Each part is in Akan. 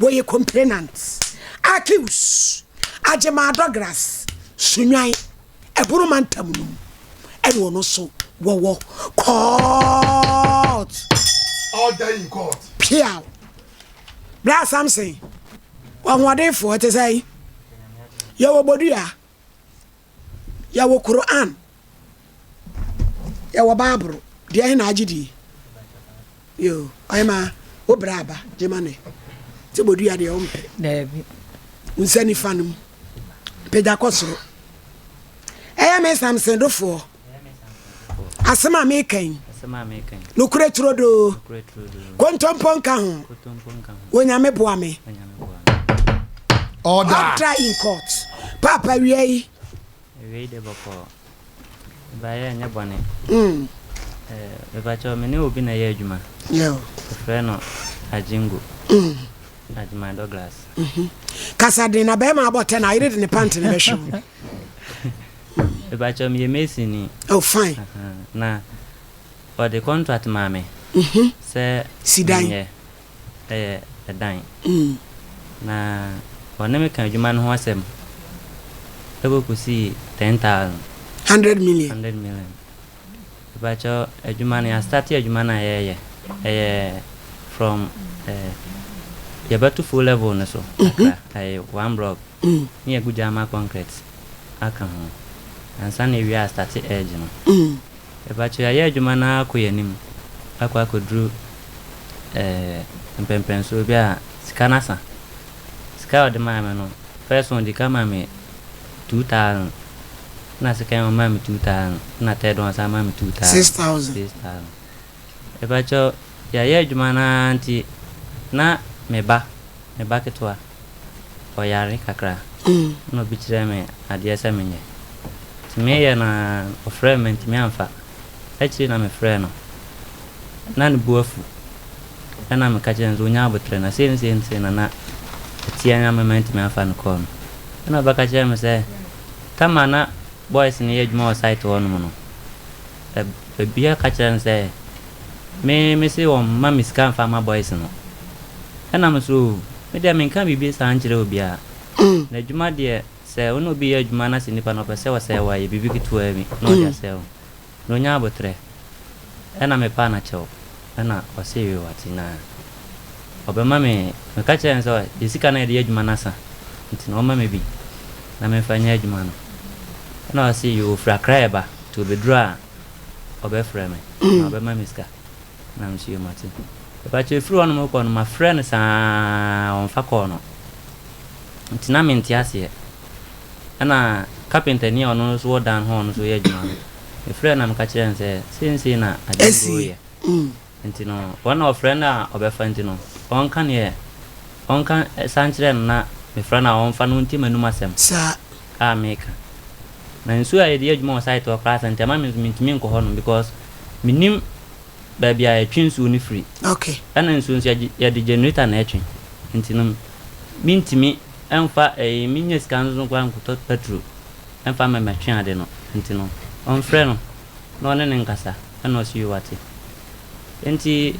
Wɔyɛ complainant. Accused, Agyeman Douglas Sunyani, Ɛbono mantam no mu ɛna ɔno nso wɔwɔ court. Order in court. Piaw. Bra Samson, ɔhoɔdenfoɔ te sɛ yɛwɔ bodua, yɛwɔ Quran, yɛwɔ Bible, deɛ ɛhe na agye die? Yo, ɔhema, wo bra aba, gye ma ne. Te bodua deɛ wompɛ. Daabi. Wo nsa nifa no mu. Pagya kɔ soro. Ɛyɛ me Samson Dofoɔ. Asɛm a meka yi. Nokorɛ turodoo. Kontompo nka ho. Onyame boa me. Order. Order in court. Papa wia yi. Wei de bɔkɔɔ. Baeɛ ɛnyɛ bɔne. Mepakyɛw me ne obi na ɛyɛ adwuma. Yo. Yɛfrɛ no Agyengo. Agyeman Douglas. Kasa den na bɛrima abɔ tɛ na ayere de ne pant ne bɛhwe wo. Mepakyɛw meyɛ mason ni. Oh fine. Na ɔde contract maa me. Sɛ Sidan. menyɛ ɛyɛ ɛdan. Na ɔne me ka adwuma no ho asɛm. Ɛkɔ kɔsii 10,000. 100 million. 100 million. Mepakyɛw adwuma no yɛastart adwuma no a yɛreyɛ. Ɛyɛ from yɛbɛto full level no so kakra. Ɛyɛ one block. Ne yɛgu gyama concrete aka ho. Ansa na ewie a start edge no. Mepakyɛw yɛayɛ adwuma no akɔ yɛn anim. Akɔ akɔduru mpɛmpɛnsoɔ bi a sika no asa. Sika a ɔde maa me no, first one ɔde ka maa me 2,000. Na second one maa me 2,000. Na third one san maa me 2,000. 6,000. 6,000. Mepakyɛw yɛayɛ adwuma no ara nti na me ba ketewa ɔyare kakra. Na obi kyerɛ me adeɛ sɛ menyɛ. Nti meyɛ na ɔfrɛɛ me ntumi amfa. Akyiri na mefrɛɛ no. Na ne bo afu. Ɛna meka kyerɛ no sɛ onya abotrɛ na sei ne sei ne sei na ɛteɛ na mema ntumi amfa no kɔɔ no. Ɛna ɔbɛka kyerɛ me sɛ tama na boys no yɛ adwuma wɔ site hɔ nom no. Ebi aka kyerɛ no sɛ me se wɔn ma me sika mfa ma boys no. Ɛna me so me deɛ menka biribi saa nkyerɛ obiara. Na adwuma deɛ sɛ wo ne obi yɛ adwuma na sɛ nipa no ɔpɛ sɛ ɔsɛe wo a yɛ biribi ketewa bi na ɔde asɛe wo. Na onya abotrɛ. Ɛna mepaa no akyɛw. Ɛna ɔse wei wate na ɔbɛma me meka kyerɛ no sɛ yɛ sika no a yɛde yɛ adwuma no asa nti na ɔma me bi na memfa nyɛ adwuma no. Ɛna ɔse yɛ ofiri Accra ɛba nti obɛduru a ɔbɛfrɛ me na ɔbɛma me sika. Na me so yɛ mate. Mepakyɛw efiri hɔnom kɔ no mafrɛ no saa ɔmfa kɔɔ no. Nti na mente aseɛ. Ɛna carpenter ni a ɔno nso wɔ dan hɔ a ɔno nso yɛ adwuma no. Mefrɛ no na meka kyerɛ no sɛ seesei na Agyengo yɛ. Nti no wɔn na ɔfrɛ no a ɔbɛfa nti no ɔnka neɛ ɔnka san kyerɛ no na mefrɛ no a ɔmfa no nti m'anum asɛm Saa. a meka. Na nsuo a yɛde yɛ adwuma wɔ site hɔ koraa sɛ nti ama me nso mentumi nkɔ hɔnom because menim baabi a yɛtwe nsuo no firi. Ɛna nsuo nso yɛde generator na ɛtwe. Nti no mentumi ɛmfa ɛyi menya sika nso koraa nkɔtɔ petrol ɛmfa mɛmɛtwe ade no. Nti no ɔmfrɛ no na ɔne ne nkasa ɛna ɔsi yi wate. Nti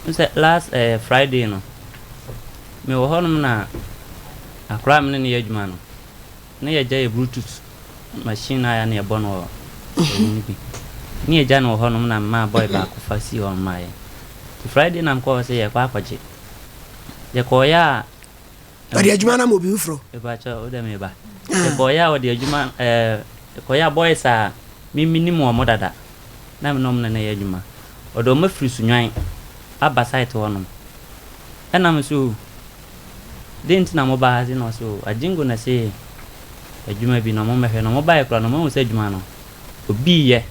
sɛ last Friday no mewɔ hɔnom na akwaraa a me ne no yɛ adwuma no na yɛgya yɛ bluetooth machine a yɛ na yɛbɔ no wɔ ɛyi no bi. Ne yɛgya no wɔ hɔnom na mmaa boy baako fa si hɔ maa yɛn. Nti Friday na mekɔɔ hɔ sɛ yɛkɔ akɔgye. Yɛkɔɔyɛ a Ɔde adwuma no ama obi foforɔ. Mepakyɛw wo dɛ meba. Yɛkɔɔyɛ a ɔde adwuma yɛkɔɔyɛ a boys a me menim wɔn dada na me ne wɔn na na ɛyɛ adwuma. Ɔde wɔn afiri Sunyani aba site hɔnom. Ɛna me so den nti na mobaa ha se na ɔse o Agyengo na se adwuma bi na ɔmo mmɛhwɛ na ɔmo baeɛ koraa no ɔmo ahu sɛ adwuma no obi yɛ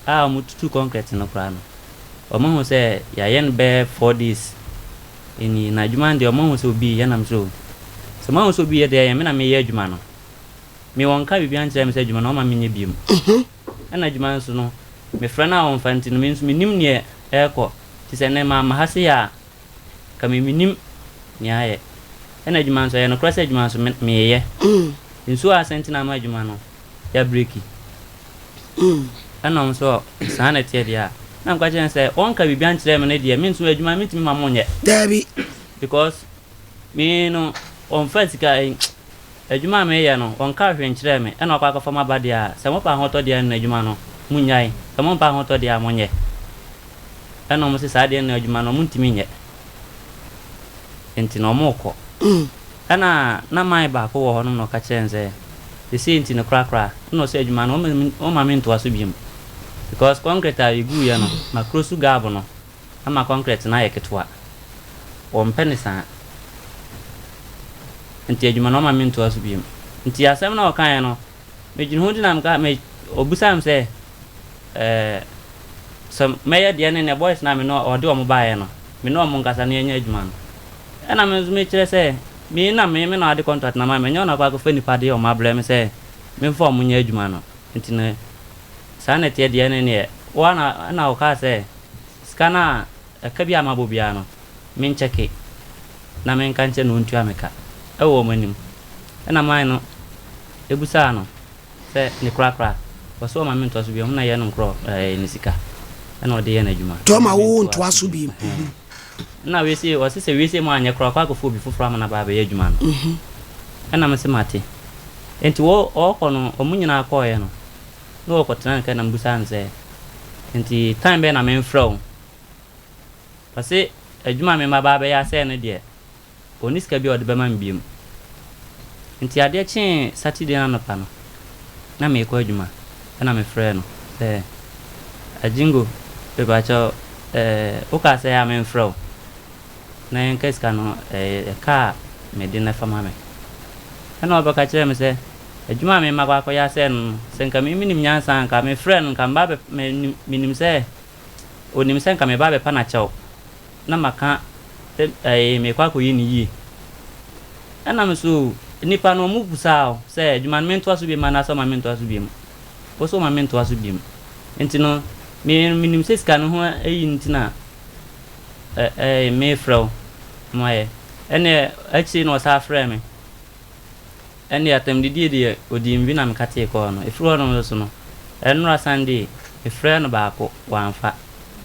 a ɔmo tutu concrete no koraa no ɔmo ahu sɛ yɛayɛ no bɛyɛ 4 days ni na adwuma no deɛ ɔmo ahu sɛ obi yɛ nam so sɛ ɔmo ahu sɛ obi yɛ deɛ ɛyɛ me na meyɛ adwuma no me wɔn ka biribi ankyerɛ me sɛ adwuma no ɔma menyɛ biom. Ɛna adwuma no nso no mefrɛ no a ɔmfa nti no me nso menim neɛ ɛrekɔ nti sɛ nnɛ maama ha sei a ka me menim nea ayɛ. Ɛna adwuma nso ɛyɛ nokorɛ sɛ adwuma nso meyɛ. Nsuo a asɛ nti na ama adwuma no yɛabreki. Ɛna ɔmo nso saa na ɛteɛ deɛ a na meka kyerɛ no sɛ ɔnka biribi ankyerɛ me no deɛ me nso adwuma mentumi ma mo nyɛ. Daabi. Because Me no, wɔmfa sika ɛyi, adwuma a meyɛ no, wɔnkaa hwee nkyerɛɛ me, ɛna wɔakɔ akɔfa m'aba deɛ a, sɛ mopɛ ahotɔ deɛ no adwuma no, monnyae, sɛ mompɛ ahotɔ deɛ a, monyɛ. Ɛna wɔn se saa deɛ no adwuma no, wɔntumi nyɛ. Nti no, wɔrekɔ. Ɛna na man baako wɔ hɔnom na ɔka kyerɛɛ no sɛ, seesei nti no korakora, ɛna ɔsɛ adwuma no, wɔmma mentoa so biom. Because concrete a yɛguiɛ no, makuro so gab no, ama kɔnkrɛt no ayɛ ketewa. Wɔmpɛ no saa. Nti adwuma no ɔma mentoa so biom. Nti asɛm no a ɔkaeɛ no, medwene ho nti na meka, me, ɔbisaa me sɛ, ɛɛ, sɛ mɛyɛ deɛ ne nea boys no a me ne ɔde wɔn baeɛ no, me ne wɔn nkasa na yɛnyɛ adwuma no. Ɛna me nso mekyerɛ sɛ, me na me, me na ɔde contract no ama me, ɛnyɛ ɔno akɔ akɔfa nnipa de wɔn abrɛ me sɛ memfa wɔn nyɛ adwuma no. Nti no, saa na ɛteɛ deɛ ne neɛ, wo ara na, ɛna ɔkaa sɛ, Sika no a ɛka bi a mabɔ biara no, menkyɛke na menka nkyerɛ no ɔntua me ka wɔ wɔn anim. Ɛnna man no bisaa no sɛ, Ne korakora, ɔse ɔma mentoa so bio, ɔno na ɛyɛ no nkorɔ ɛɛ ne sika ɛna ɔde yɛ n'adwuma. Nti ɔma wo ntoa so bio. Ɛnna wei se, ɔse sɛ wei sei moanyɛ koraa ɔkɔ akɔfa obi foforɔ ama no aba abɛyɛ adwuma no. Ɛnna mese mate. Enti wɔ ɔɔkɔ no, wɔn nyinaa kɔeɛ no, na wɔkɔtenaa ne kaa na mebisaa no sɛ, Nti time bɛn na memfrɛ wo? Ɔse adwuma a me mma ba abɛyɛ asɛe no deɛ, ɔnni sika bi a ɔde bɛma me biom. Nti adeɛ kyee Saturday no anɔpa no, na merekɔ adwuma, ɛna mefrɛɛ no sɛ, Agyingo, mepakyɛw, eh, wokaa sɛ ɛyɛ a memfrɛ wo na yɛnka sika no, eh, ɛka a mede no fa ma me. Ɛna ɔbɛka kyerɛɛ me sɛ, Adwuma a me mma kɔ akɔyɛ asɛe no no, sɛ nka me menim nyansa a, nka mefrɛɛ no, nka meba abɛ, menim, menim sɛ ɔnim sɛ nka meba abɛpa no akyɛw, na maka sɛ ɛɛ merekɔ akɔyi no yie. Ɛna me so, nnipa no, wɔn busaa wo sɛ adwuma no mentoa so biom anaasɛ ɔma mentoa so biom. Wo so ɔma mentoa so biom. Nti no, me menim sɛ sika no ho ayi nti na ɛ ɛɛ mefrɛ wo ma ayɛ. Ɛnneɛ akyire no ɔsan frɛɛ me. Ɛnde atɛmdidie deɛ ɔdii me bi na me katee kɔɔ no. Ɛfiri hɔ nom nso no, ɛnnora Sunday, me frɛɛ no baako, wamfa.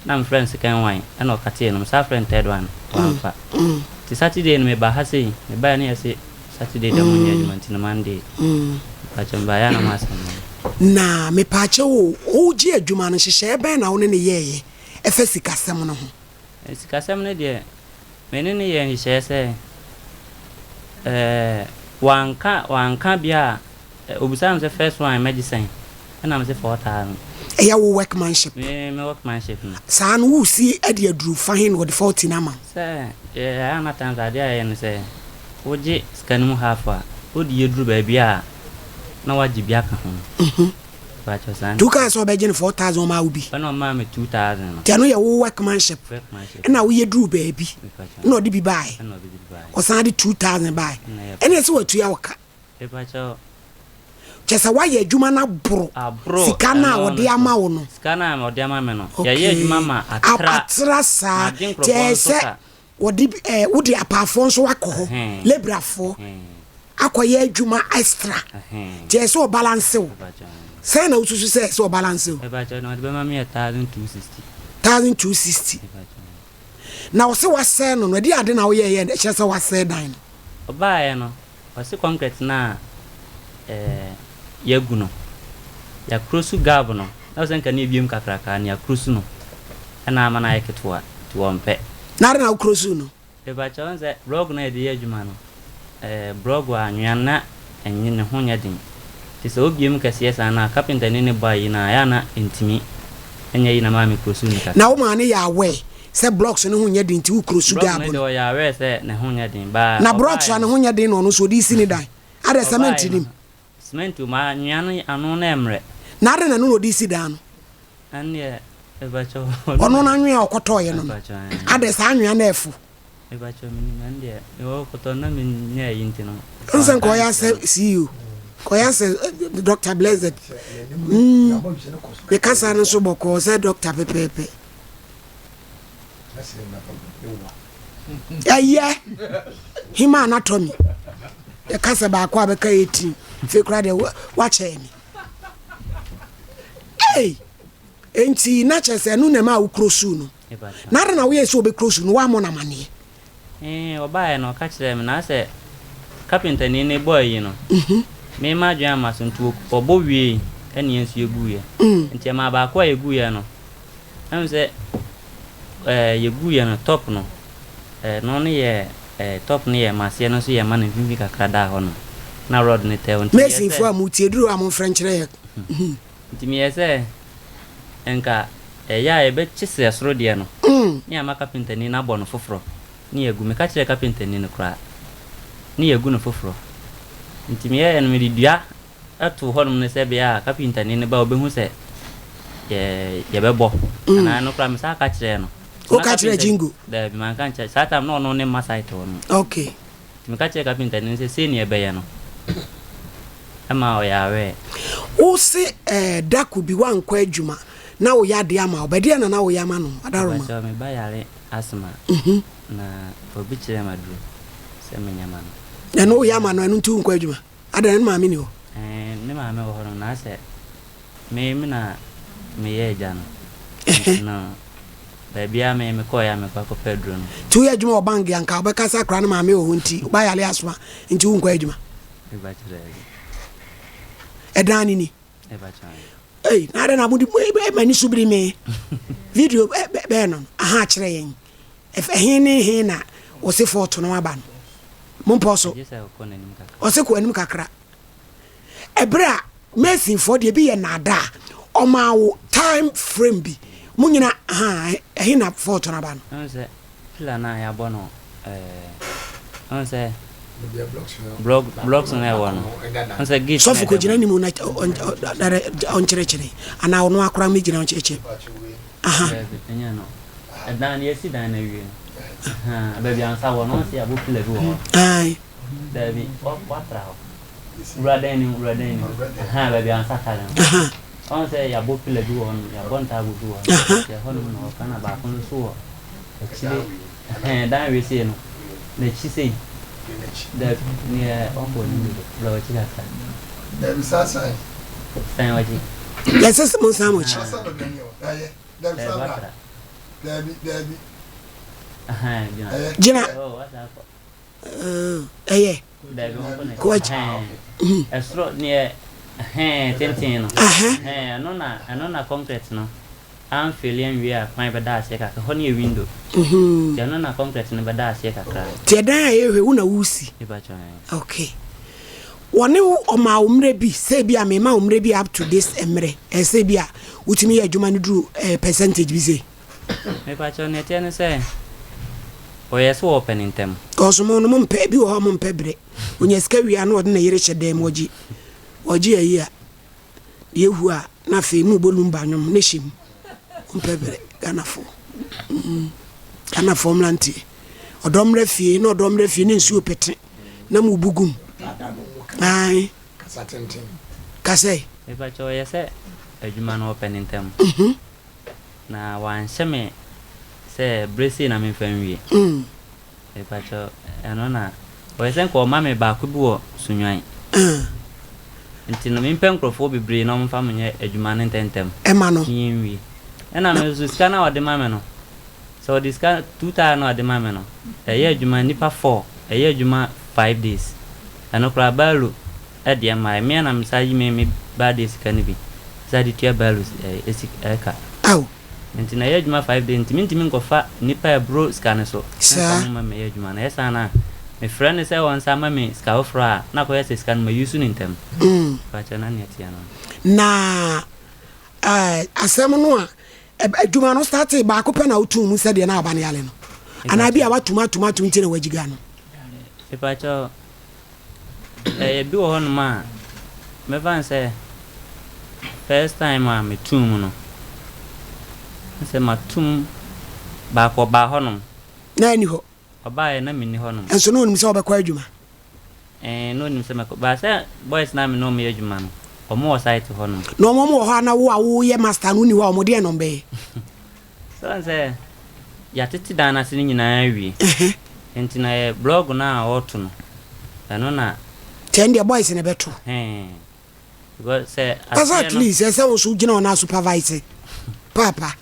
Ɛna me frɛɛ no second one, ɛna ɔkatee no. Me san frɛɛ no third one, wamfa. Nti Saturday no me baa ha sei, me baeɛ no yɛse Saturday deɛ ɔmo nyɛ adwuma nti no Monday. Mpakyɛw me baeɛ a na mo asɛm no no. Na mepaakyɛw o, wogye adwuma no, nhyehyɛeɛ bɛn na wo ne no yɛeɛ ɛfa sikasɛm no ho? Sikasɛm no deɛ, me ne no yɛɛ nhyehyɛeɛ sɛ, ɛɛ, wanka, wanka bia a, ɔbisaa me sɛ first one mɛgye sɛn? Ɛna mese 4,000. Ɛyɛ wo workmanship? Me, me workmanship no. Saa no, woresie de aduru fa he na wɔde 40 no ama wo? Sɛ, ɛyɛ a na times adeɛ a yɛyɛ ne sɛ, wogye sika no mu half a, wode yɛ duru baabi a, na woagye bi aka ho. Mpakyɛw saa Nti wokaa sɛ ɔbɛgye no 4000 ɔmaa wo bi? Ɛna ɔmaa me 2000 no. Nti ɛno yɛ wo workmanship? Workmanship. Ɛna woyɛ duruu baabi Mepakyɛw. ɛna ɔde bi baeɛ? Ɛna ɔde bi baeɛ. Ɔsan de 2000 baeɛ? Ɛna yɛ. Ɛna ɛsɛ watua wo ka? Mepakyɛw. Kyerɛ sɛ woayɛ adwuma no aboro Aboro sika no a ɛno no ɔde so. ama wo no? Sika no a ɔde ama me no, yɛayɛ Okay. adwuma ma atra. Atra saa. Magye Nti nkurɔfoɔ ɛyɛ nso sɛ ka. Wɔde bi ɛɛ wode apaafoɔ nso akɔ hɔ, Ɛhɛn. labourer-foɔ Ɛhɛn. akɔyɛ adwuma extra. Ɛhɛn. Nti ɛyɛ sɛ ɔbalanse wo. Mepakyɛw. Sɛn na wosusu sɛ ɛyɛ sɛ ɔbalanse wo? Mepakyɛw, na ɔde bɛma me yɛ 1260. 1260. Mepakyɛw. Na ɔse wasɛe no no, ɛdeɛn ade na woyɛeɛ a ɛkyerɛ sɛ wasɛe dan no? Ɔbaeɛ no, Ɔse kɔnkrɛt no a yɛagu no, yɛakrosu gab no, na ɔsɛ nka ne ebiem kakraka na yɛakrosu no na ama no ayɛ ketewa nti wɔmpɛ. Na adɛn na wokrosu no? Mepakyɛw, wohu sɛ brɔg no a yɛde yɛ adwuma no, brɔg a anwea no na ɛnye ne ho nyɛ den nti sɛ wobue mu kɛseɛ saa no a kapentani no bɔ ayi no a ɛyɛ a na ɛntumi nyɛ yie na maa mekrosu no kakra. Na wo maa no yɛ aware Sɛ blocks no ho nyɛ den nti wo kuro su Blocks no gaabo deɛ no. ɔyɛ aware sɛ ne ho nyɛ den but Na blocks ɔbaeɛ a ne no. ho nyɛ den na ɔno nso ɔde resi ne dan. Adɛn cement Ɔbaeɛ nim? no cement wom anwea no ano no ɛmmerɛ. Na adɛn na ɛno na ɔde resi dan no? Ɛndeɛ mepakyɛw ɔno ɔno na na. Anwea a ɔkɔtɔeɛ no no. Mepakyɛw ɛɛ. Adɛn saa anwea no ɛfo? Mepakyɛw menim ɛndeɛ mewɔ kɔtɔ na menyɛ ayi nti no. Wohu sɛ nka Wanka ɔyɛ ankyerɛ asɛ me. CEO, nka ɔyɛ asɛ Doctor Blessed. Mm, ne kasa no nso bɔkɔɔ sɛ doctor pɛpɛɛpɛ. Ɛyɛ hima anatomy yɛka sɛ baako a bɛka 18 afei koraa deɛ wakyɛɛ me ei enti na kyerɛ sɛ ɛno na ɛma a wokuro suu no na ada na woyɛ sɛ wobɛkuro suu no woammɔ no amanneɛ. Ee, ɔbaeɛ no ɔka kyerɛɛ me na asɛ kapentani no bɔɔ ayi no, me m'adwene amma so nti ɔbɔ wiei ɛne yɛn nso yɛguiɛ. Nti ɛmaa baako a yɛguiɛ no, ɛhu sɛ ɛɛ yɛguiɛ no top no, ɛno no yɛ ɛɛ top no yɛ ma aseɛ no nso yɛ ma no mfimfini kakra daa hɔ nom na rod no tɛ hɔ. Nti meyɛ sɛ. Masonfoɔ a motie, duru hɔ a momfrɛ nkyerɛ yɛn. Nti meyɛ sɛ nka ɛyɛ a yɛbɛkye sɛ soro deɛ no ne yɛama kapentani no abɔ no foforɔ ne yɛagu. Meka kyerɛɛ kapentani no koraa ne yɛagu no foforɔ. Nti meyɛeɛ no mede dua too hɔnom no sɛ ɛbɛyɛ a kapentani no ba a ɔbɛhu sɛ yɛbɛbɔ. Anaa ɛno koraa mesan ka kyerɛɛ no. Woka kyerɛɛ Jingo? Daabi, manka ankyerɛ. Saa time no na ɔno ne mma site hɔ no. Okay. Nti meka kyerɛɛ kapentani no sɛ sei ne yɛbɛyɛ no. Ɛma ɔyɛ aware. Wo se eh, da ko bi woankɔ adwuma na woyɛ adeɛ ama wo ba, ɛdeɛn na na woyɛ ama no? Adaroma. Mepakyɛw, me ba yare asthma na obi kyerɛɛ me aduro sɛ menyɛ ma no. Ɛno woyɛ ama no, ɛno nti wonkɔ adwuma? Adɛn, ne maame nni hɔ? Ɛɛ, ne maame wɔ hɔ nom, na asɛ me me na meyɛ agya no, nti no baabiara me mekɔeɛ a mekɔ akɔpɛ aduro no. Nti woyɛ adwuma wɔ bank deɛ anka wobɛka sɛ akwadaa no maame wɔ hɔ nti wo ba yare asthma nti wonkɔ adwuma? Ɛdan no ni. Ei, na adɛn na mode m'ani so biri me? Video bɛɛ no, aha kyerɛ yɛn. Ɛhe ne he na wɔse fɔɔto no aba no? Mompɔ so. Ɔse kɔ anim kakra. Ɛberɛ a Masonfoɔ deɛ bi yɛ naadaa, ɔmaa wo time frame bi. Mo nyina, aha, ɛhe na fɔɔto no aba no? Pillar no a yɛabɔ no ɛɛ wohu sɛ block blocks no a ɛwɔ no wohu sɛ gate no Sɔfo ɛda kɔgyina mu anim na ɔnkyerɛkyerɛ anaa ɔno akora mmɛgyina ɔnkyerɛkyerɛ. Aha. Daabi ɛnyɛ no ɛdan no yɛasi dan no awie no ahaa baabi a nsa wɔ no wohu sɛ yɛabɔ pillar bi wɔ hɔ. Ae. Daabi woatra hɔ wura dan no mu wura dan no mu ahaa baabi a nsa tare no Aha. wohu sɛ yɛabɔ pillar bi wɔ hɔ nom yɛabɔ ntaaboo bi wɔ hɔ Aha. nti ɛhɔ nom na wɔka na baako no nso wɔ Akyire ɛhɛn dan wei sei no n'akyi sei dɛ neɛ ɔkɔ anim dodo bra w'akyi kakra. Dabi san san. San w'akyi. Yɛsɛ sɛ mo nsan mo akyi. San baabi ani o ɛyɛ dabi san bra dabi dabi. Ɛhɛn gyina. Gyina. Oh wasa akɔ. Ɛyɛ. Dabi wɔn kɔ Kɔ n'akyi. akyi. Ɛhɛn ɛsoro neɛ ɛhɛn tenten no. Ɛhɛn ɛno na ɛno na concrete no. Amfeeli anwie a kwan bɛda aseɛ kakra, ɛhɔ no yɛ window, nti ɛno na concrete no bɛda aseɛ kakra. Nti ɛdan a yɛhwɛ wo na wosi? Mepakyɛw ɛɛ. Ok. Wɔne wo ɔmaa wo mmerɛ bi sɛ ebi a mema wo mmerɛ bi up to this mmerɛ ɛɛ sɛ ebi a wotumi yɛ adwuma no duru ɛɛ percentage bi sei? Mepakyɛw nea ɛteɛ ne sɛ ɔyɛ sɛ ɔɔpɛ no ntɛm. Cause mo no mo mpɛ ebi wɔ hɔ a mo mpɛ brɛ. Onya sika wie a na ɔde ne yere hyɛ dan mu ɔgye ɔgye ayi a. Deɛ ehu a na afei mo bɔ lumba nwom ne hyɛ mu ɔmpɛ brɛ Ghanafoɔ mm Ghanafoɔ mmeranteɛ ɔdɔ mmerɛ fie na ɔdɔ mmerɛ fie ne nsuo pete na mo bu gum ae kasɛe. Mepakyɛ ɔyɛ sɛ adwuma no ɔpɛ ne ntɛm na wanhyɛ me sɛ berɛ sei na memfa nwie. Mepakyɛw, ɛno na ɔyɛ sɛ nka ɔma me baako bi wɔ Sunyani. Nti no mempɛ nkurɔfoɔ bebree na wɔmfa me nyɛ adwuma no ntɛmntɛm Ɛma no. na yɛnwie. Ɛna me nso sika no a ɔde ma me no, sɛ ɔde sika 2000 no a ɔde ma me no, ɛyɛ adwuma nnipa four, ɛyɛ adwuma five days. Ɛno koraa Baalu deɛ mmaeɛ. Me ara na mesan yi me me birthday sika no bi san de tua Baalu sika ɛka. Ao. Nti na ɛyɛ adwuma 5 days nti mentumi nkɔfa nnipa a ɛboro sika no so Saa. mfa mo mma mmɛyɛ adwuma no. Ɛyɛ saa no a, mefrɛ no sɛ ɔnsan mma me sika foforɔ a, na akɔyɛ sɛ sika no ma use no ntɛm. Mpakyɛw na nea ɛteɛ no no. Na eh, asɛm no a, adwuma no startee baako pɛ na wotuu mu sɛdeɛ na aba no yale no? Anaa bi a watum atum atum nti na wagyiga no? Mepakyɛw, Ɛyɛ bi wɔ hɔnom a, mɛfa no sɛ first time a metuu mu no, sɛ matum baako ɔbaa hɔnom. Na ɛni hɔ. Ɔbaeɛ na menni hɔnom. Nso na onim sɛ ɔbɛkɔ adwuma. Ɛɛ, na onim sɛ mɛkɔ. But sɛ boys no a me ne wɔn yɛ adwuma no, wɔn wɔ site hɔnom. Na wɔn wɔ hɔ a na wo a woyɛ master no wonni hɔ a wɔn deɛn na wɔbɛyɛ? So woahu sɛ yɛatete dan no ase no nyinaa awie nti na yɛ blɔg no a ɔreto no ɛno na. Nti ɛno deɛ boys na ɛbɛto. Ɛhɛn because sɛ Kasa aseɛ at no. least ɛsɛ wo so gyina hɔ na supervise paapa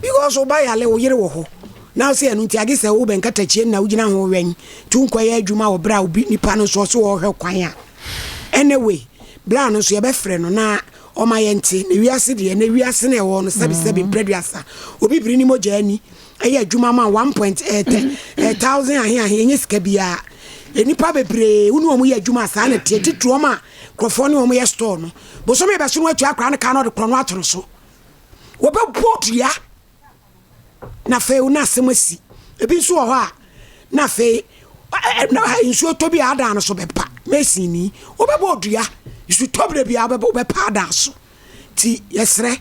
because wo ba yale wo yere wɔ hɔ. Na wo sɛ ɛno nti agye sɛ wobɛn katakyie no na wogyina ho wɛn nti wonkɔyɛ adwuma wɔ berɛ a obi nipa no nso ɔso ɔrehwɛ kwan a. Anyway, bra no nso yɛbɛfrɛ no na ɔma yɛnte na wiase deɛ na wiase no ɛwɔ no sɛbi sɛbi mprɛduasa obi biri ne mogya ani ɛyɛ adwuma ma one point eh, eh, eh, thousand ahe ahe ɛnyɛ sika biara nnipa bebree wo ne wɔn yɛ adwuma saa na teɛ titiri wɔn a nkurɔfoɔ ne wɔn yɛ store no bosome bɛso no atua akora no ka na ɔde korɔ no ato no so wɔbɛbɔ dua na afei wo na asɛm asi. Ebi nso wɔ hɔ a, na afei nsuo tɔ bi a adan no so bɛpa. Masonni, wobɛbɔ odua, nsu tɔ berɛ bi a wobɛpa adan so. Nti yɛsrɛ,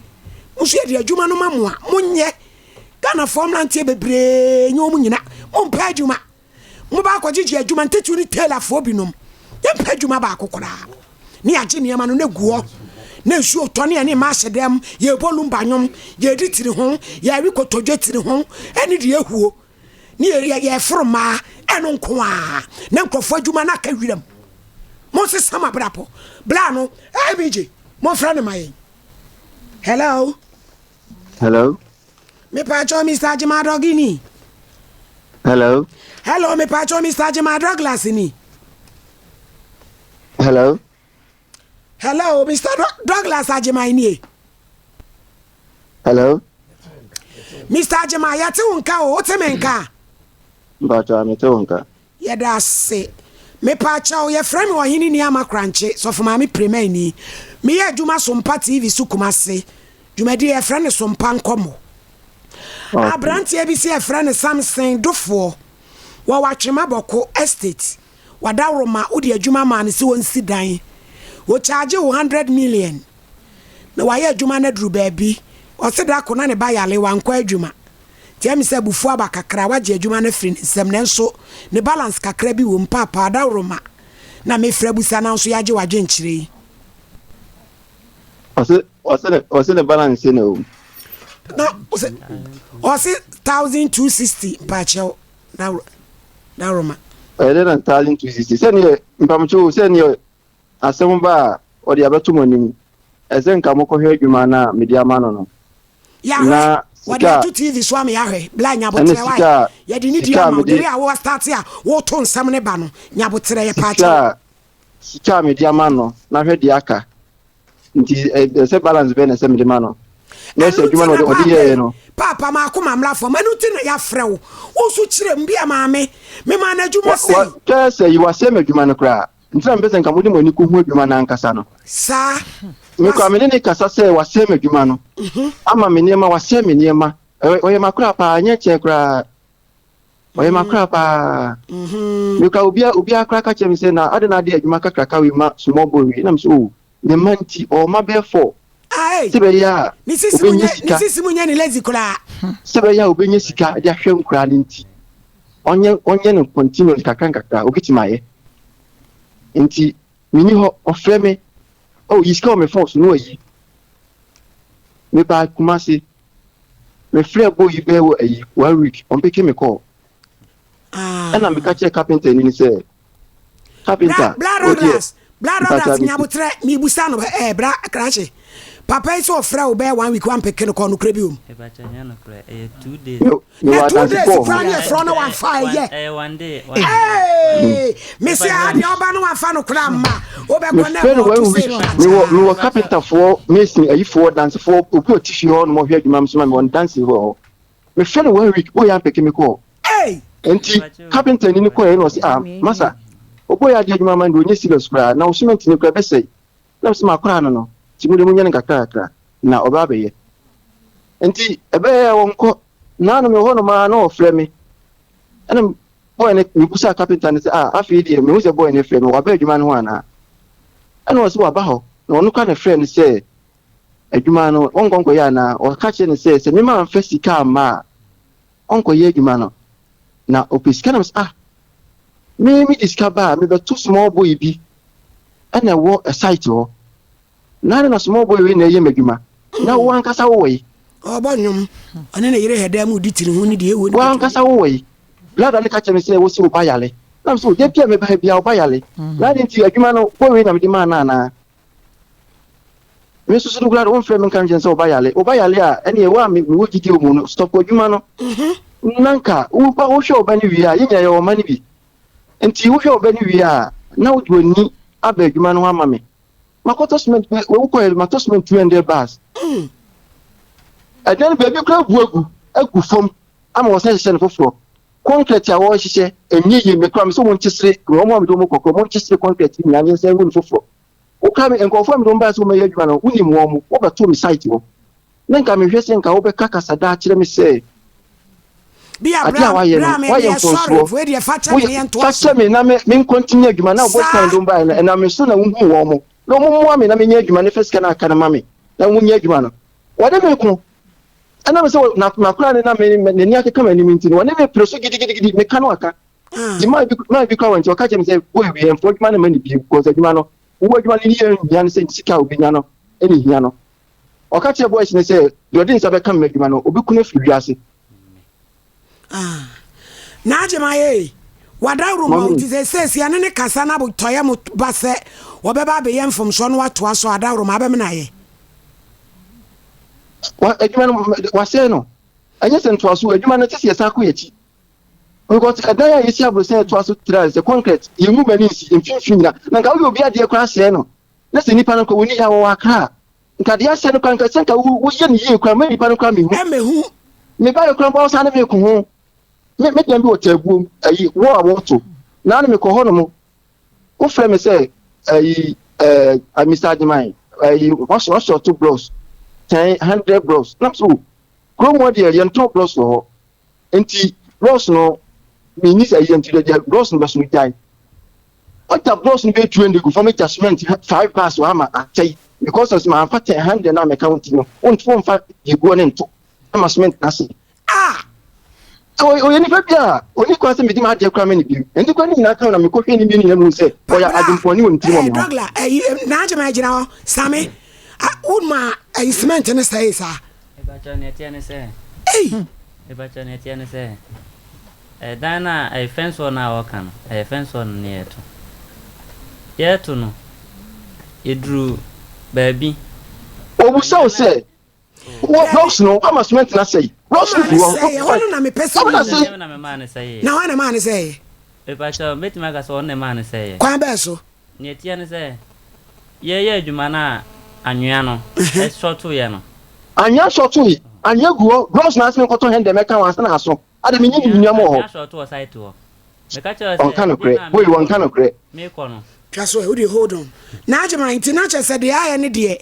mo nso yɛde adwuma no ma mo a, monyɛ. Ghanafoɔ mmeranteɛ bebree nyɛ wɔn nyina, mompɛ adwuma. Moba akɔgyegye adwuma ntitiriw ne tailorfoɔ binom. Yɛmpɛ adwuma baako koraa. Ne yɛagye nneɛma no na gu hɔ. Na nsuo tɔ ne yɛne mma ahyɛ dɛm, yɛrebɔ lumba nnwom, yɛredi tiri ho, yɛrewe kotodwe tiri ho, ɛne deɛ ɛhuo. Ne yɛreforo mmaa, ɛno nko ara. Na nkurɔfoɔ adwuma no aka wiram. Monsesa mo abrabɔ. Bla no, ABG, momfrɛ no ma yɛn. Hello. Hello. Mepatwɔ Mr. Ajima Dɔgi ni. Hello. Hello, mepatwɔ Mr. Ajima Douglas ni. Hello. Hello, Mr. Douglas Ajima nie. Hello. Mr. Ajima, yɛte wo nka o, wote me nka? Mpatwɔ, mete wo nka. Yɛda ase. Mepaakyɛw, yɛfrɛ me Ɔhene Nii Ama Korankye, Sɔfo Maame Premani. Meyɛ adwuma Sompa TV so Kumase. Dwumadie yɛfrɛ no Sompa Nkɔmmɔ. Abranteɛ bi se yɛfrɛ no Samson Dofoɔ. Wɔwɔ Atwema Bɔko Estate. Wadaworoma, wode adwuma maa no sɛ ɔnsi dan. Ɔkyaagye wo 100 million. Na wayɛ adwuma no aduru baabi. Ɔse da ko na ne ba yare, wankɔ adwuma. Nti ɛyɛ me sɛ abufuo aba kakra, wagye adwuma no afiri ne nsam nanso ne balance kakra bi wɔ mu, paapaa adaworoma na mefrɛ abusa nanso yɛagye w'adwenkyerɛ yi. Ɔse ɔse ne ɔse ne balance na ɛwɔ mu. Na ɔse ɔse 1260 mpaakyɛw dawuroma. Ɛyɛ dɛ na 1260 sɛneɛ mpamokyɛw sɛneɛ Asɛm ba a, ɔde abɛto mo anim. Ɛsɛ nka mokɔhwɛ adwuma no a mede ama no no. Yɛahwɛ, Na wɔde sika a, ato TV so ama yɛahwɛ. Bla ɛne nyaboterɛ why? sika a, Yɛde ne di sika a ama wo. The mede, way a wo start a woto nsɛm no ba no, nyaboterɛ yɛpaakyɛw. sika a, sika a mede ama no, na hwɛ deɛ aka. Nti ɛ, ɛsɛ balance bɛn na ɛsɛ mede ma no? Na Ɛno ɛsɛ nti adwuma no na ɔde, ɔde paapa yɛeɛ yi, no. paapa m'akoma mmra fam. Ɛno nti na yɛafrɛ wo. Wo nso kyerɛ mu. Bia maame, memaa no adwuma Wa, wa, sei. kyɛ sɛ yi, wasɛe m'adwuma no koraa. Nti na mepɛ sɛ nka mode mo ani kɔhu adwuma no ankasa no. Saa. Me koraa, me ne no kasa sɛ wasɛe m'adwuma no, ama me nneɛma, wasɛe me nneɛma. Ɔyɛ m'akora paa, ɛnyɛ kyɛn koraa. Ɔyɛ m'akora paa. Me koraa, obiara, obiara koraa ka kyerɛ me sɛ, na adɛn na ade adwuma kakraka wei ma small boy wei? Na me sɛ, oh, ne mma nti, ɔwɔ mma bɛyɛ four. Sɛ bɛyɛ a obɛnya sika. Ne sisi mu nyɛ ne lazy koraa. Sɛ bɛyɛ a obɛnya sika de ahwɛ nkoraa no nti. Ɔnyɛ ɔnyɛ no continuous kakra nkakra obetumi ayɛ. Nti menni hɔ ɔfrɛ me oh yi sika wɔ me phone so na wayi. Mebaa Kumasi mefrɛ boy yi bɛyɛ wɔ ayi one week ɔmpeke me call. Ɛna meka kyerɛ carpenter ni no sɛ Carpenter, Bra wo deɛ, Douglas, Bra mpakyɛ Douglas, abɛsi. nyabotrɛ, mebusa no eh, bra krakye. Papa yi sɛ ɔfrɛ wo bɛyɛ one week wampeke no kɔ, nokorɛ bi wom? Mepakyɛ nyɛ nokorɛ, ɛyɛ 2 days. Me, Na mewɔ 2 days adansefoɔ wɔ koraa ho. ne ɛfrɛ no wamfa ɛyɛ. Ɛyɛ one day, one day. Hey, mese aha deɛ ɔba no wamfa no koraa mma, wobɛkɔ na Mefrɛ no ɛbɔ one to week. sɛ Mewɔ, pakyaa. mewɔ carpenterfoɔ, mason, ayifoɔ, dansefoɔ, obi a ɔte fie hɔ nom ɔhwɛ adwuma nso ma me, wɔn danse wɔ hɔ. Mefrɛ no one week, boy ampeke me kɔɔ. Hey! Nti, carpenter ni no kɔɛ na ɔse, ah, masa, oboy ade adwuma ama no deɛ ɔnyɛ serious koraa, na wo cement no koraa ɛbɛsɛe. Na mese makora no no, nti mo deɛ monyɛ no nkakra kakra, na ɔbɛba abɛyɛ. Nti, ɛbɛyɛ a ɔnkɔ. Naano mewɔ hɔnom ara na ɔfrɛ me. Ɛna boy no, mebusaa carpenter no sɛ, ah, afei deɛ mehu sɛ boy no frɛ me, waba adwuma no ho anaa? Ɛna ɔse waba hɔ, na ɔno koraa na ɛfrɛɛ no sɛ, adwuma no ɔnkɔ nkɔyɛ anaa? Ɔka kyerɛ no sɛ, sɛ me mamfa sika amma a, ɔnkɔyɛ adwuma no. Na ɔpɛ sika na mesɛ, ah, me mede sika ba a, mebɛto small boy bi ɛna ɛwɔ site hɔ. Na na small boy wei na ɛyɛ m'adwuma. Na wo ankasa wowɔ yi. Ɔbɔ nnwom, ɔne ne yere hɛdaa mu di tiri ho ne deɛ ɛwɔ ne Wo ankasa wowɔ yi. Blada no ka kyerɛ me sɛ, wo se wo ba yale. Na mesɛ, da bi a meba ha biara wo ba yale. Na adɛn nti adwuma no boy wei na mede maa no anaa? Me nso so no koraa de womfrɛ me nka nkyerɛ sɛ wo ba yale. Wo ba yale a, ɛneɛ wo a mewɔ gyidie wɔ mu no, stop adwuma no. Na nka wo ba wohwɛ wo ba no wie a, yɛn nyinaa yɛwɔ mma no bi. Nti wohwɛ wo ba no wie a, na wode w'ani aba adwuma no ho ama me. Makɔtɔ cement bɛ wokɔɛ matɔ cement 200 bars. Ɛdan no baabi koraa abu agu agu fam ama wɔsan hyehyɛ no foforɔ. Concrete a wɔrehyehyɛ ɛnyɛ yie me koraa me sɛ wɔn nkyesere wɔn a mede wɔn kɔ koraa wɔn nkyesere concrete nyinaa ne yɛnsan ngu no foforɔ. Wokaa me nkurɔfoɔ a mede wɔn baeɛ sɛ wɔmmɛyɛ adwuma no wonim wɔn wɔbɛtoo me site hɔ. Na nka mehwɛ sɛ nka wobɛka kasa daa akyerɛ me sɛ adeɛ a woayɛ no woayɛ mfomsoɔ. Woyɛ fa kyɛ me na me menkɔntini adwuma na wobɔ sika mede wɔn baeɛ no ɛnam me so na wohuu wɔn na wɔmmoa me na menyɛ adwuma no fa sika no aka no ma me na wonyɛ adwuma no. Wɔne me ko. Ɛnam sɛ m'akora ne na n'ani akeka m'anim nti no, wɔne me pere so gidigidigidi, meka no aka. Nti maa bi maa bi kora wɔ nti ɔka kyerɛ me sɛ boy wei ɛmfa adwuma no ma ne bio because adwuma no wo adwuma no ne yɛ nhia no sɛ sika a obenya no ɛne hia no. Ɔka kyerɛ boys no sɛ deɛ ɔde nsa bɛka me adwuma no obeku no afiri wiase. Ah, N'agyema ee, wadaworo ma wo nti sɛ seesia ne ne kasa na tɔyɛ mo ba sɛ wɔbɛba abɛyɛ mfomsoɔ no watoa so adaworo ma abɛmena yɛ. Wa adwuma no wasɛe no. Ɛnyɛ sɛ ntoaso adwuma no ɛsɛ sɛ yɛsan kɔ yɛn akyi. Because ɛdan a yɛsi aborosan ɛtoa so tra sɛ concrete yɛngu ma ne nsi mfimfini nyina. Na nka woyɛ obi adeɛ koraa sɛe no. Na sɛ nipa no nka wɔni ha wɔwɔ Accra a nka deɛ asɛe no koraa nka sɛ nka woyɛ no yie koraa ma nipa no koraa mehu. Ɛmɛhu. Me ba yɛ koraa mpo ɔsan ne me ko ho. Me me dan bi wɔ taabuom ayi wɔ a wɔto. Na ne mekɔ hɔ nom wofrɛ me sɛ ayi ɛɛ Mr. Agyeman ayi wɔsɔ to blocks 10 100 blocks na so kurom hɔ deɛ yɛntɔn blocks wɔ hɔ nti blocks no menni sɛ yɛ nti deɛ blocks no bɛso gyae ɔgya blocks no bɛyɛ 200 gu fam gya cement 5 bars wɔ ama asɛe because of mamfa 10 100 na mɛka wo nti no womfa yɛguɔ ne nto ama cement no ase. Ah! Sɛ ɔyɛ nipa bi a ɔni kwan sɛ medi m'adeɛ koraa ma no bio. Ɛnti koraa ne nyinaa ka ho na mekɔhwɛɛ ne mmienu nyinaa mu hu sɛ ɔyɛ adwempɔne wɔ ne tirim wɔ me ho. Douglas, ɛyi, n'adwuma gyina hɔ. Same, wo ma ɛyi cement no sɛe saa. Mepakyɛw nea ɛteɛ ne sɛ. Ei! Mepakyɛw nea ɛteɛ ne sɛ, ɛdan no a ɛyɛ fence wall no a wɔka no, ɛyɛ fence wall no ne yɛreto. Yɛreto no, yɛduru baabi. Ɔbisa wo sɛ, Wɔ blocks no ama cement na sɛe. Blocks no gu hɔ. Sɛe hɔ no na mepɛ sɛ Ɔmo na mehu. sɛe. Ɛnyɛ me na memaa no sɛeɛ. Na hwan na ɛmaa no sɛeɛ? Mepakyɛw, mɛtumi aka sɛ ɔno na ɛmaa no sɛeɛ. Kwan bɛn so? Nea ɛteɛ ne sɛ, yɛreyɛ adwuma no a anwea no sɔtoeɛ no. Anwea sɔtoe. Anwea gu hɔ. Blocks no ase menkɔtɔ hɛn dɛ mɛka ho ansa na aso. Ade menye Anwea, nnuam wɔ hɔ. anwea sɔto wɔ site hɔ. Meka kyerɛɛ wo sɛ, Ɔnka ɛdeɛ nokorɛ. no a Boy merekɔ wɔnka no, nokorɛ. merekɔ no. Twa so ɛ, wo deɛ hold on. N'agyema nti na kyerɛ sɛ deɛ ayɛ ne deɛ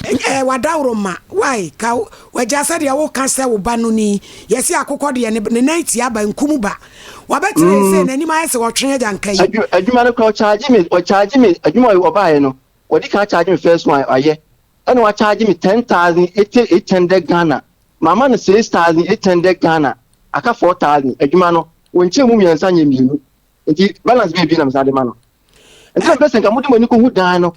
ɛɛ wadaworo ma why ka wagya sɛ deɛ woka sɛ wo ba no ni yɛsi akokɔ deɛ ne ne nan tia ba nkum ba wabɛtena yɛ sɛ n'anim ayɛ sɛ ɔtwe agya nka yi. Adwu adwuma no koraa ɔkyaagye me ɔkyaagye me adwuma a ɔbaeɛ no ɔdi kan akyaagye me first one ayɛ ɛna wakyaagye me 10,800 Ghana mama no 6,800 Ghana aka 4,000 adwuma no wɔnkyɛɛ mu mmiɛnsa nyɛ mmienu nti balance bɛyɛ bi na mesan de ma no nti na mepɛ sɛ nka mode mo ani kɔhu dan no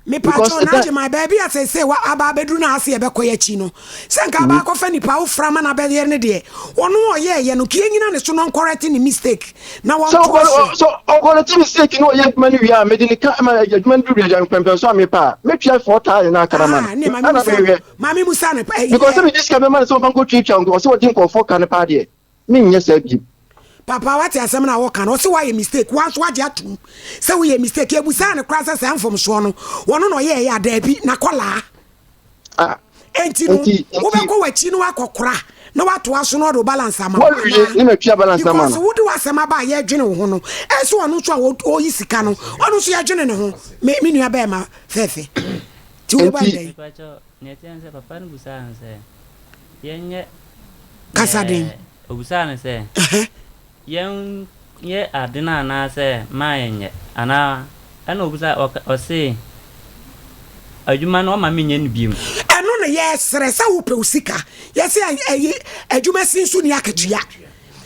Mepatwo na agye my baabi a seesei wa aba abɛduru no ase yɛbɛkɔ yɛ akyi no sɛ nka aba akɔfa nipa wofra ma no abɛyɛ ne deɛ ɔno ɔyɛɛyɛ no nka yɛnyina ne so na ɔnkɔrɛte ne mistake na wɔntoa so. Sɛ ɔkɔrɛte mistake na ɔyɛ adwuma no wie a mede ne ka ma adwuma no duru baabi a mpɛmpɛn so a mepɛ a mɛtua 4000 no aka no ama no ɛna mehwɛ Maame musa no because sɛ mede sika bɛma no sɛ ɔmfa nkɔtuatua ɔsɛ ɔde nkurɔfoɔ ka no paa deɛ Menyɛ saa bio. Papa wate asɛm no a wɔka no ɔse woayɛ mistake woa nso woagye atom sɛ woyɛ mistake yɛbusaa no koraa sɛ saa mfomsoɔ no wɔno na ɔyɛɛyɛ a daabi nakɔlaa Ah, enti no nti, nti, wobɛkɔ w'akyi na woakɔkora na woatoa so na ɔde wo balance ama wo wɔawie anaa ne matua balance ama because no. wode w'asɛm aba a yɛdwene wo ho no ɛsɛ ɔno nso a ɔyi sika no ɔno nso yɛdwene ne ho me me nua bɛɛma fɛfɛ nti wobɛba Nti, ndɛn Mepakyɛw, nea ɛteɛ ne sɛ papa no busaa no sɛ, Yɛnyɛ Kasa den. Ɛɛ, obisaa no sɛ, Yɛnyɛ ade no anaasɛ mma yɛnyɛ? Anaa, ɛnna obisaa, ɔka, ɔse, Adwuma no, ɔmma menyɛ no bio. Ɛno na yɛsrɛ sɛ wopɛ wo sika. Yɛse ɛyi adwuma si nso ni akatua.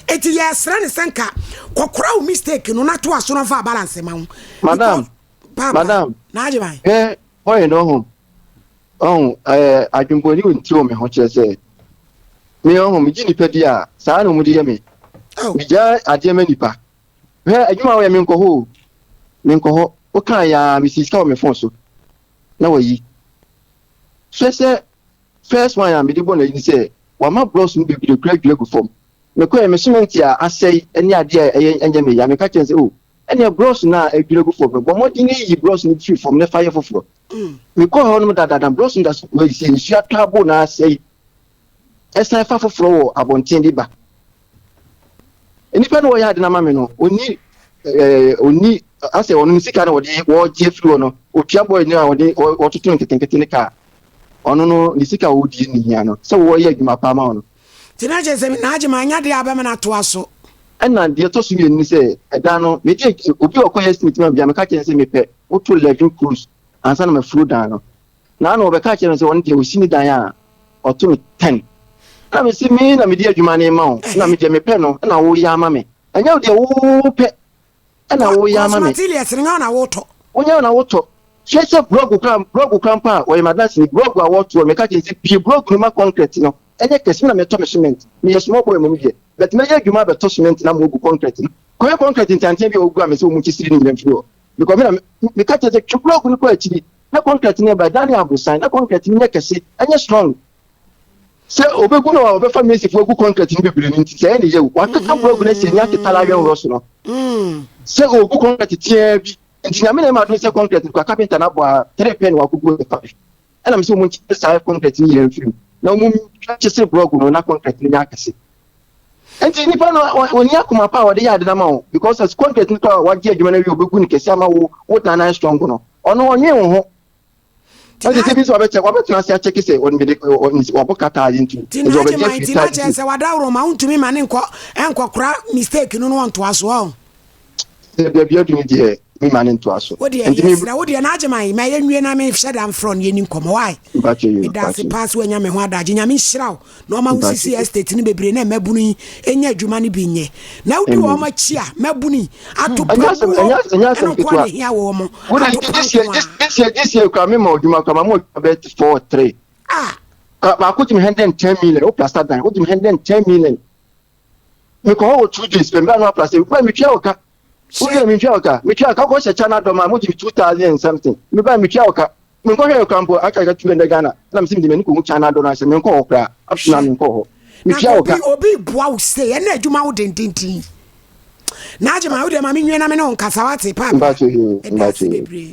Enti yɛsrɛ no sɛ nka kɔkora wo mistake no na to aso na ɔmfa balance ma wo. Madam, Because papa, madam, na agye ban. hwɛ hɔ yɛ no ho. Ɔho, ɛɛ, adwembɔne wɔ ne tiri wɔ me ho kyerɛ sɛ, me ɔho, megye nnipa di a, saa na wɔde yɛ me. Oh. Megyaa adeɛ ma nnipa. Hwɛ, adwuma a woyɛ, menkɔ hɔ o. Menkɔ hɔ. Wokaa yɛ a, mesii sika wɔ me fon so na wayi. Hwɛ sɛ first one a mede bɔ no ayi ne sɛ, wama blocks no bebree koraa adwiri agu fam. Mekɔɛ me cement a asɛe ne adeɛ a ɛyɛ ɛnyɛ me ya, meka kyerɛ no sɛ oh ɛneɛ brɔs no a adwiri agu fam no, bɔ mmɔden yi brɔs no firi fam na fa yɛ foforɔ. Mekɔɔ hɔ nom dadaada, brɔs no da so gu sɛ nsuo atɔ abo na asɛe, ɛsan fa foforɔ wɔ abɔnten de ba. Nnipa no wɔyɛ ade no ama me no, ɔnni ɛɛ ɔnni asɛ ɔno ne sika na wɔde wɔgye afiri hɔ no, ɔtua bɔɔl no a wɔde wɔtoto no nketenkete ne kaa. Ɔno no ne sika a ɔdi ne hia no sɛ wɔyɛ adwuma paa ma ɔno. Nti na kyerɛ sɛ n'agye ma anya deɛ a bɛma no atoa so. Ɛna deɛ ɛtɔ so mmienu ne sɛ, ɛdan no, mede obi a ɔkɔyɛ estimate ma me biara, meka kyerɛ no sɛ mepɛ woto 11 close ansa na mafuro dan no. Na ano ɔbɛka kyerɛ me sɛ ɔno deɛ ɔsi ne dan a, ɔto no 10. Ɛna mese me na mede adwuma no rema wo, na me deɛ mepɛ no na woyɛ ama me. Ɛnyɛ wo deɛ wopɛ ɛna woyɛ ama me. Materials no nyɛ wo na wotɔ. Wonyɛ wo na wotɔ. Hwɛ sɛ blɔg koraa blɔg koraa mpo a wɔyɛ m'adanseni blɔg a wɔtoɔ no meka kyerɛ no sɛ bue blɔg no ma concrete no ɛnyɛ kɛse me na metɔ me cement meyɛ small boy mmom deɛ but mɛyɛ adwuma abɛtɔ cement no ama wɔagu concrete no kɔyɛ concrete nteantea bi a wɔgu a mesɛ wɔn nkyesiri no nyina mfiri hɔ because me na meka kyerɛ sɛ twe blɔg no kɔ akyiri na concrete no ɛba dan ne aborosan na concrete no nyɛ kɛse ɛnyɛ strong Sɛ obegu no a ɔbɛfa masonfo agu concrete no bebree no nti sɛ ɛyɛ ne yaw. Wakeka blɔg no asi ani aketare awɛnworɔ so no sɛ ɔregu concrete teaa bi nti Nyame na ɛma adom sɛ concrete no kura carpenter no abɔ a tere pɛ na wakogu ɛfa bi. Ɛna mesɛ wɔn nkyere saa concrete no nyinaa mfiri mu na wɔn nkyesere blɔg no na concrete no nyɛ akɛse. Nti nipa no ɔnni akoma pa a ɔde yɛ ade no ama wo because as concrete no kora wagye adwuma no awie ɔbɛgu no kɛse ama wo wo dan no ayɛ strong no ɔno ɔnwen wo ho. Nti sɛ bi nso wabɛkyɛ wabɛtena ase akyɛke sɛ ɔde mede wabɔ kata ade nti nti na agye man nti na kyerɛ sɛ wadaworo ma wontumi ma ne nkɔ nkɔkora mistake no no ɔntoa so ɔ. Sɛ baabi adu no deɛ me ma ne ntoa so. Wo deɛ yɛsrɛ wo deɛ na agye man ma yɛnwie na mehyɛ da mfrɛ no yɛni nkɔmmɔ wae. Meda ase paa sɛ wanya me ho adagye. Nyame nhyira wo na ɔma wo sisi estate no bebree na mmabunu yi nya adwuma no bi nyɛ. Na wodi wɔn akyi a mmabunu yi atopa buo ɛno nko na ehia wɔn mo atopa nko a. This year this year kura mi ma odwuma kura ma mo odwuma bɛ 4 3. Ah. Baako gye mi 110 million o plaster dan o gye mi 110 million. Mekɔ hɔ wɔ 2 days pɛ mbɛ ano aplaster mbɛ metwia wɔ ka. Wowie mentwia wo ka metwia wo ka wokɔ hyɛ China dɔm a mogye me 2000 and something meba metwia wo ka menkɔhwɛ yɛ koraa mpo aka ka 200 Ghana na mese mede m'ani kɔhu China dɔ no ahyɛ menkɔ hɔ koraa up to now menkɔ hɔ metwia wo ka. Obi boa wo sei ɛna adwuma wo dendenden na agye ma wo deɛ ma menwie na me ne wo nkasa wate paapa Mpakyɛ yoo ɛda ase mpakyɛ yoo. bebree.